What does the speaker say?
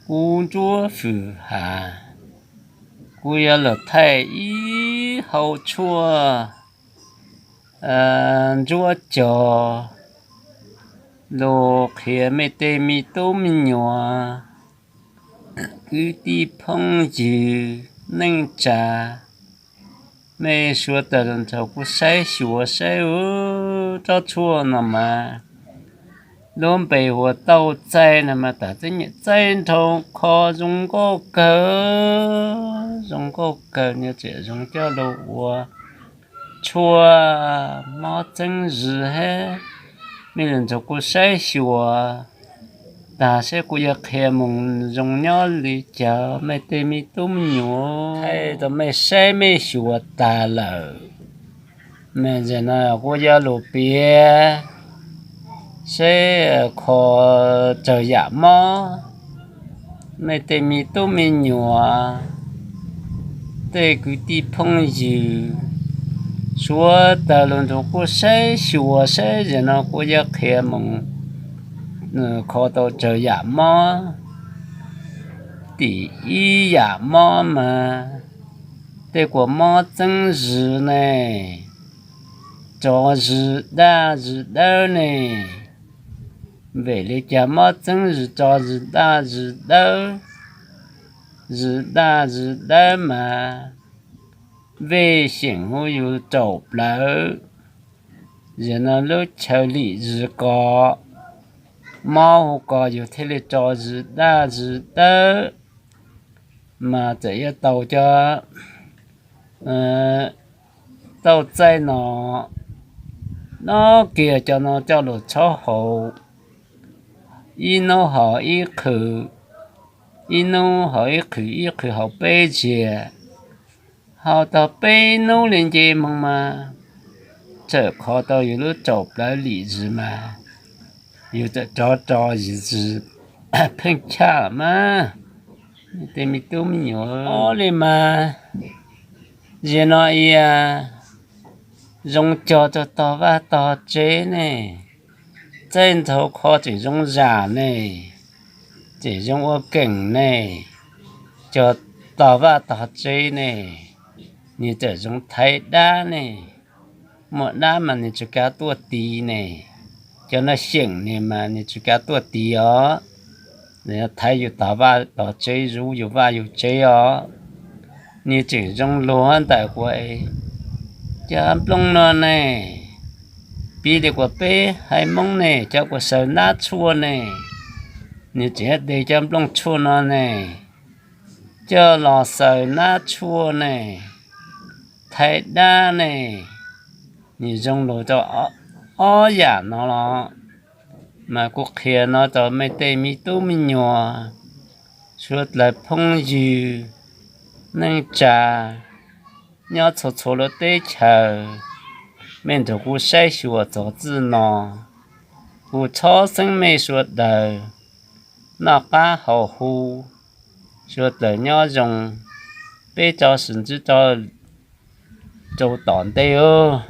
Kuv Ntsuab Fwm Ham, kuv yuav los thaij ib hau tshuaj ntsuab cog los qhia mej tej me tub me nyuam, kwv tij phooj ywg neej tsa, mej suav dlawg los nrog kuv saib xyuas saib. Tsob tshuaj no mas lub npe hu ua tauj txaij no mas tas txaij nrhau kho zoo nkauj kawg, zoo nkauj kawg, nws tseem zoo coj los ua tshuaj mob txeeb zws hab. Mej los nrog kuv saib xyuas tas seb kuv yuav qhia moog zoo nyob li cas mej tej me tub me nyuam. Thaij rau mej saib mej xyuas tas lawm, mej ntawm no kuv yuav lug piav seb kho tsawg yam mob, mej tej me tub me nyuam, tej kwv tij phooj ywg, suav dlawg los nrog kuv saib xyuas saib, ntawm no kuv yuav qhia moog kho tau tsawg yam mob. Tim ib yam mob mas tej kuas mob txeeb zws ne, tso zws daj zws dawb ne. Vim li cas mob txeeb zws tso zws daj zws dawb? Zws daj zws dawb mas vej xyeem hu yus raum plawv, ntawm no lub chaw lim zws ko, mob hu ko yus thiaj li tso zws daj zws dawb. Mas txawm yuav tau cov tauj txaij no, noj kiag cov no coj lug tshuab haus, ib hnub haus ib qhwv, ib hnub haus ib qhwv, ib qhwv haus peb zaug, haus tau peb hnub li nce moog mas txawm kho tau yus lub raum plawv lim zws mas yus txawm rov tso zws pheej chaj mas. Tej me tub me nyuam, ob li mas, ntawm no ib yam zoo cog rau tog vaj tog tsev ne, txaij nrhau kho tseem zoo zam ne, tseem zoo ua keem ne, cog tog vaj tog tsev ne, nws txawm zoo thaiv dab ne. Muaj dab mas nws tsis kav tuaj tiv ne, cov no xyeem nws mas nws tsis kav tuaj tiv os. Nws thaiv yus tog vaj tog tsev, zuv yus vaj yus tsev os. Nws tseem zoo luag ntawm kuas cov nplooj no ne, piv li kuas peb haiv Moob ne, cov kuas xaws nab tshuaj ne, nws tseem de cov nplooj tshuaj no ne, coj los xaws nab tshuaj ne, thaiv dab ne. Nws zoo luag rau ob yam no los, mas kuv qhia no rau mej tej me tub me nyuam, suav dlawg phooj ywg neej tsa nyob txhua txhua lub teb chaws, mej nrog kuv saib xyuas txog txij no. Kuv txhob xeeb mej suav dlawg noj qab haus huv, suav dlawg nyob zoo, peb rov sib ntsib rau tom ntej os.